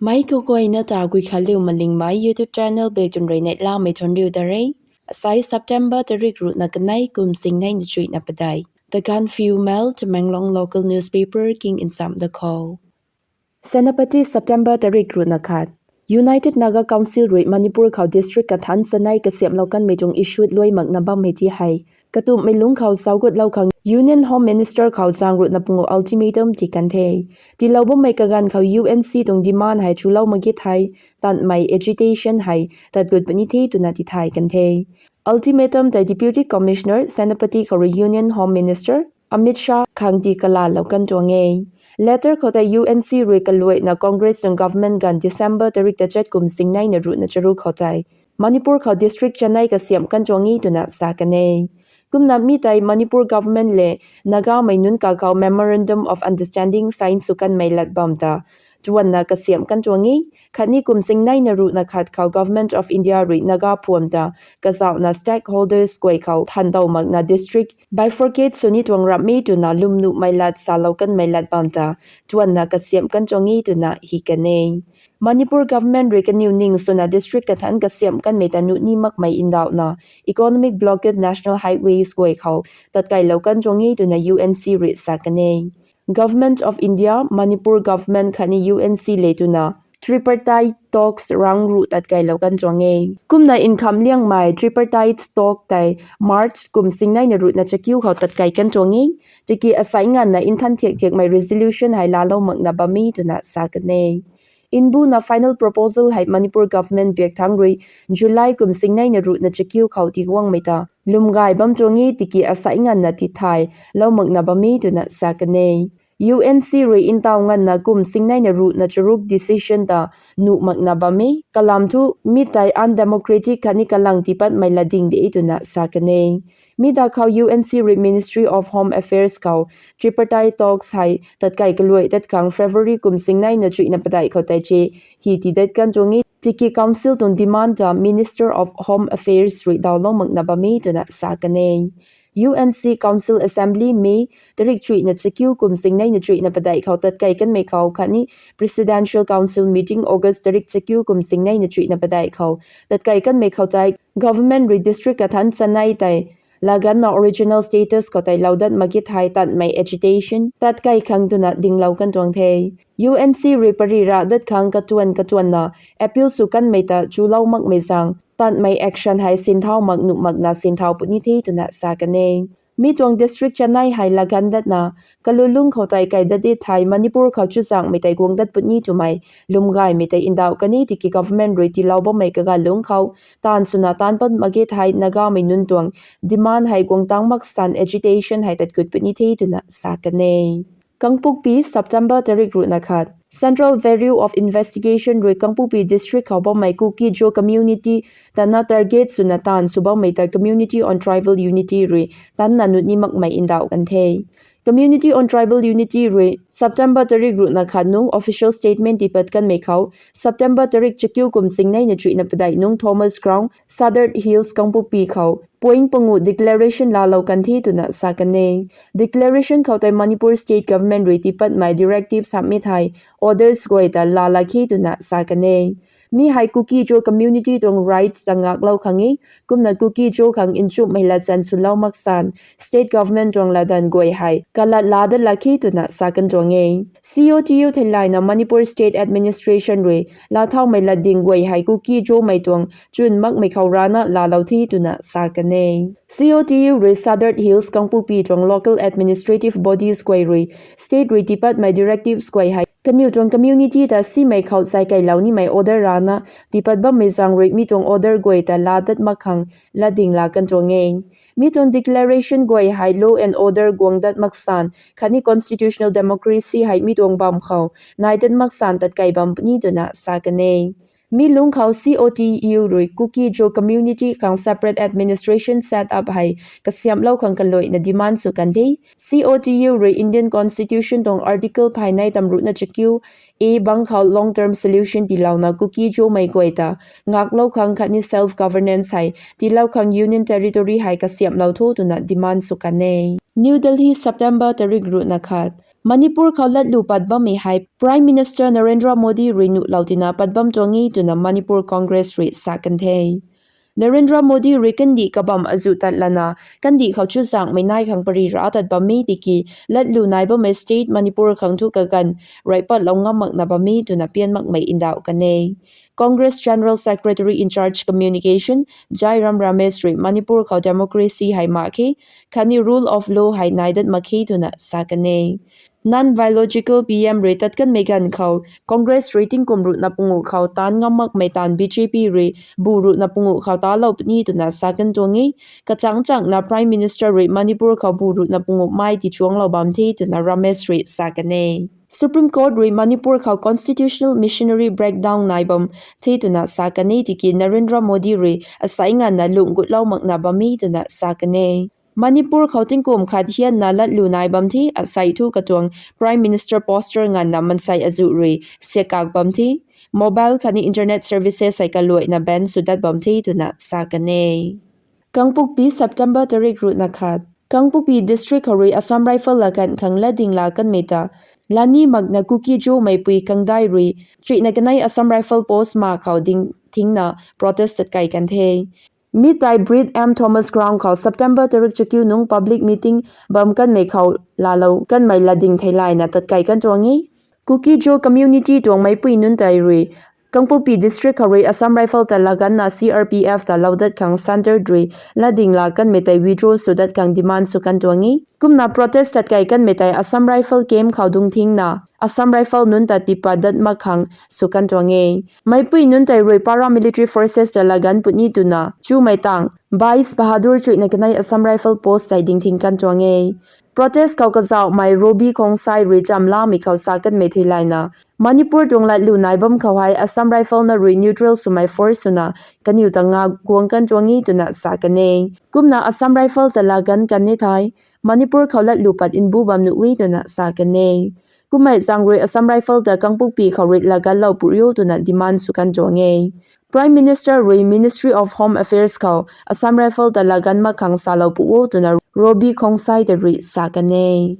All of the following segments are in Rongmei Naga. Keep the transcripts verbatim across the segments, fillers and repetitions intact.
Mei kaguayna ta Guikhanliu Malingmei YouTube channel bek tun rui neihlamei thuanc riu da re. Asai September tarik ruhna kanei kum singneina chuihna padeih. The Gaanphiu Mail, Tamenglong local newspaper king nsam da khou. Senapati, September tarik ruhna khat. United Naga Council rui Manipur khou district kathanc chanei kasiamhlou kanmei tuang issue luai makna bammei ti hei katumhmei lungc khou saugutlou khang Union Home Minister khou zaeng ruhna pungu ultimatum ti kan the. Tiilou bammei kaganv khou U N C tuang demand hei chulou mak ge thei, tanmei agitation hei tat gut puni the twna tithay kan the. Ultimatum tei Deputy Commissioner Senapati khou rui Union Home Minister Amit Shah khang ti kalalou kan tuang e. Letter khou tei U N C rui kaluaina Congress tuang government ganv December tarik tachat kum singneina ruhna charuk khou tei Manipur khou district chanei kasiamh kan tuang e twna sa kan e. Kumna mi tei Manipur government le Nagamei nunc kakhou Memorandum of Understanding sign sw kanmei lat bam ta tuanna kasiamh kan tuang e. Khatni kum singneina ruhna khat khou Government of India rui Naga phuam ta kazauhna stakeholders guay khou thandow makna district bifurcate sw ni tuang ramh e twna lwmnuhmei lat salou kanmei lat bam ta tuanna kasiamh kan tuang e twna hi kan e. Manipur government rui kaniw ning swna district kathanc kasiamh kanmei ta nuh ni makmei ndauhna economic blockade national highways guay khou tatkailou kan tuang e twna U N C rui sa kan e. Government of India, Manipur government khatni U N C le twna tripartite talks rang ruh tatkailou kan tuang e. Kumna nkham liangmei tripartite talk tei March kum singneina ruhna chakiu khou tatkai kan tuang e. Tiki asai nganvna nthan thiak thiakmei resolution hei laalou makna bam e twna sa kan e. Nbuna final proposal hei Manipur government biak thangc rui July kum singneina ruhna chakiu khou tiguangmei ta lwmgay bam tuang e, tiki asai nganvna tithay lou makna bam e twna sa kan e. U N C rui ntaw nganvna kum singneina ruhna charuk decision ta nuh makna bam e. Kalam thu mi tei undemocratic khatni kalang tiipatmei latding de twna sa kan e. Mi da khou U N C rui Ministry of Home Affairs khou tripartite talks hei tatkai kaluai tat khang February kum singneina chuihna padeih khou tei che hi tidat kan tuang e, tiki Council tuang demand ta Minister of Home Affairs rui dawlou makna bam e twna sa kan e. U N C Council Assembly May tarik chuihna chakiu kum singneina chuihna padeih khou tatkai kanmei khou khatni Presidential Council Meeting August tarik chakiu kum singneina chuihna padeih khou tatkai kanmei khou tei government rui district kathanc chanei tei laganna original status khou tei lou dat mak ge thei tanmei agitation tatkai khang twna dinglou kan tuang the. U N C rui pari ra dat khang katuan katuanna appeal sw kanmei ta chulou makmei zaeng tanmei action hei sinthau mak nuh makna sinthau puni the twna sa kan e. Mi tuang district chanei hei lagan datna kalulung khou tei kai dat di thei Manipur khou chuzaenghmei tei guang dat puni twmei lwmgaymei tei ndauh kan e, tiki government rui tiilou bammei kaganv lungc khou taanv swna taanc pat mak ge thei Nagamei nunc tuang demand hei guang tang mak san agitation hei tat gut puni the twna sa kan e. Kangpokpi, September tarik ruhna khat. Central Bureau of Investigation rui Kangpokpi district khou bammei Kuki-Zo community tana target swna taanv sw bammei ta Committee on Tribal Unity rui tanna nuh ni makmei ndauh kan the. Committee on Tribal Unity rui September tarik ruhna khat nungc official statement tiipat kanmei khou September tarik chakiu kum singneina chuihna padeih nungc Thomas Ground, Sadar Hills, Kangpokpi khou point pangu declaration laalou kan the twna sa kan e. Declaration khou tei Manipur State Government rui tiipatmei directive submit hei orders guay ta laa lak khe twna sa kan e. Mi hei Kuki-Zo community tuang rights ta ngaklou khang e, kumna Kuki-Zo khang nchumhmei latzan swlou mak san state government tuang latdanv guay hei kalat laa dat lak khe twna sa kan tuang e. C O T U theilayna Manipur State Administration rui laa thaumei latding guay hei Kuki-Zomei tuang chwn makmei khou rana laalou the twna sa kan e. C O T U rui Sadar Hills, Kangpokpi tuang local administrative bodies guay rui state rui tiipatmei directives guay hei kaniw tuang community ta simei khou zay kailou nimei order rana tiipat bammei zaeng rui mi tuang order guay ta laa dat mak khang latding laa kan tuang e. Mi tuang declaration guay hei law and order guang dat mak san khatni constitutional democracy hei mi tuang bam khou nai dat mak san tatkai bam puni twna sa kan e. Mi lungc khou C O T U rui Kuki-Zo community khang separate administration set up hei kasiamhlou khang kaluaina demand sw kan the. C O T U rui Indian Constitution tuang article phay nei tamruhna chakiu A bang khou long term solution tiilouna Kuki-Zomei guay ta ngaklou khang khatni self governance hei tiilou khang Union Territory hei kasiamhlou tho twna demand sw kan e. New Delhi, September tarik ruhna khat. Manipur khou latlu pat bammei hei Prime Minister Narendra Modi rui nuhlou tina pat bam tuang e twna Manipur Congress rui sa kan the. Narendra Modi rui kandih kabam azuh tat lana, kandih khou chuzaenghmei nai khang pary ra tat bam e tiki, latlu nai bammei state Manipur khang thu kaganv rui patlou ngam makna bam e twna pian makmei ndauh kan e. Congress General Secretary in charge Communication, Jairam Ramesh rui Manipur khou democracy hei mak khe, khatni rule of law hei nai dat mak khe twna sa kan e. Non-biological P M rui tat kanmei ganv khou, Congress rui tingkum ruhna panguh khou taanv ngam makmei taanv B J P rui bu ruhna panguh khou talou puni twna sa kan tuang e. Kachangc changna Prime Minister rui Manipur khou bu ruhna panguh mai tichuanglou bam the twna Ramesh rui sa kan e. Supreme Court rui Manipur khou constitutional machinery breakdown nai bam the twna sa kan e tiki Narendra Modi rui asei nganvna lungh gutlou makna bam e twna sa kan e. Manipur khou tingkum khat hianna latlu nai bam the, asei thu katuang Prime Minister poster nganvna mansei azuh rui siakak bam the, mobile khatni internet services hei kaluaina ban sw dat bam the twna sa kan e. Kangpokpi, September tarik ruhna khat. Kangpokpi district khou rui Assam Rifle laganv khang latding la kanmei ta lani makna Kuki-Zo meipui kangdai rui chuihna kanei Assam Rifle post ma khou ding thingna protest tat kai kan the. Mi tei Brit M Thomas Ground khou September tarik chakiu nung public meeting bam kanmei khou laalou kanmei latding theilayna tat kai kan tuang e. Kuki-Zo community tuang meipui nunc tei rui Kangpokpi district khou rui Assam Rifle ta laganvna C R P F ta lou dat khang centre rui latding la kanmei tei withdraw sw dat khang demand sw kan tuang e. Kumna protest tat kai kanmei tei Assam Rifle camp khou dungc thingna Assam Rifle nunc ta tipat dat mak khang sw kan tuang e. Meipui nunc tei rui paramilitary forces ta laganv puni twna chumei tang Bais Bahadur chuihna kanei Assam Rifle post tei ding thing kan tuang e. Protest khou kazauhmei Robi Khongsai rui chamlamei khou sa kanmei theilayna, Manipur tuang latlu nai bam khou hei Assam Rifle na rui neutral swmei force swna kaniw ta nga guang kan tuang e twna sa kan e. Kumna Assam Rifle ta laganv kan ni thei Manipur khou latlu pat mbu bam nuh e twna sa kan e. Kummei zaeng rui Assam Rifle ta Kangpokpi khou rui laganvlou pui o twna demand sw kan tuang e. Prime Minister rui Ministry of Home Affairs khou Assam Rifle ta laganv mak khang salou pui o twna Robi Khongsai ta rui sa kan e.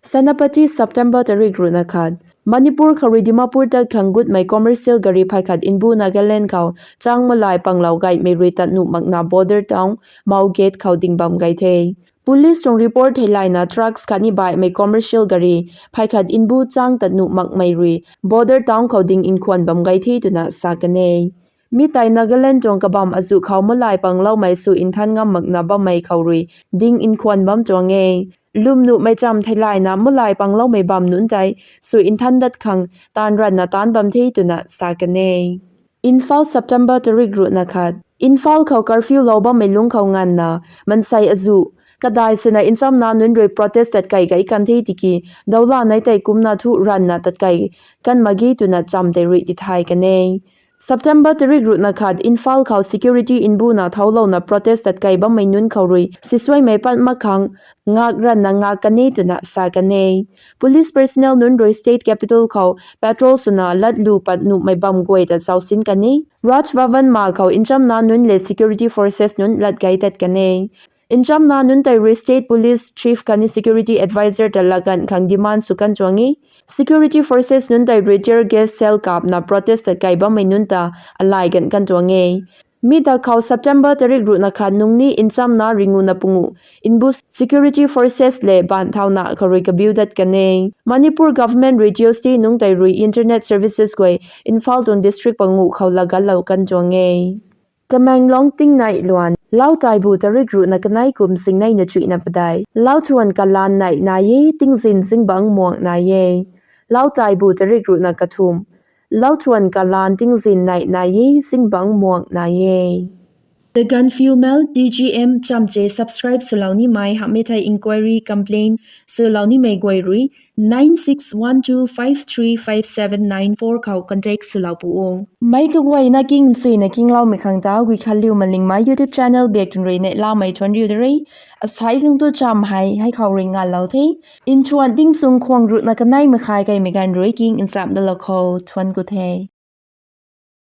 Senapati, September tarik ruhna khat. Manipur khou rui Dimapur tat khang gutmei commercial gari phay khat mbu Nagaland khou chang malai panglou gaymei rui tat nuh makna border town Mao Gate khou ding bam gay the. Police tuang report theilayna trucks khatni baihmei commercial gari phay khat mbu chang tat nuh makmei rui border town khou ding nkhwan bam gay the twna sa kan e. Mi tei Nagaland tuang kabam azuh khou malai pangloumei sw nthan ngam makna bammei khou rui ding nkhwan bam tuang e. Lwm nuhmei cham theilayna malai pangloumei bam nunc tei sw nthan dat khang taanv ranvna taanc bam the twna sa kan e. Imphal, September tarik ruhna khat. Imphal khou curfew lou bammei lungc khou nganvna maansei azuh kadai swna nchamna nunc rui protest tat kai gay kan the tiki, dawla nei tei kumna thu ranvna tat kai kan mak ge twna cham tei rui tithay kan e. September tarik ruhna khat Imphal khou security mbuna thaulouna protest tat kai bammei nunc khou rui sisuaimei pat mak khang ngak ranvna ngak kan e twna sa kan e. Police personnel nunc rui state capital khou patrol swna latlu pat nuhmei bam guay ta zausin kan e. Raj Bhavan ma khou nchamna nunc le security forces nunc lat gay tat kan e. Nchamna nunc tei rui state police chief khatni security advisor ta laganv khang demand sw kan tuang e. Security forces nunc tei rui tear gas shell kapna protest tat kai bammei nunc ta alai ganv kan tuang e. Mi ta khou September tarik ruhna khat nungc ni nchamna ringuna panguh mbu security forces le baanv thauna khou rui kabiu dat kan e. Manipur government rui Tuesday nungc tei rui internet services guay Imphal tuang district panguh khou laganvlou kan tuang e. Tamenglong tingnai luan. Lau taibu tarik ruhna kanei kum singneina chuihna padeih lau thuan kalan nei nai e, tingzin zingbangc muang nai e. Lau taibu tarik ruhna kathumh. Lau thuan kalan tingzin nei nai e, zingbangc muang nai e. The Gaanphiu Mail, T G M chamche subscribe swlou nimei hamhmei thei inquiry complaint swlou nimei guay rui nine six one two five three five seven nine four khou contact swlou pu o. Meic kaguayna king nchuina kingloumei khang ta Guikhanliu Malingmei YouTube channel biak tuang rui neihlamei thuanc riu de re. Asei khang tu cham hei hei khou rui nganlou the. Nthuan tingchung khwang ruhna kanei makhai kaimei ganv rui king nchamh dalou khou thuanc ku the.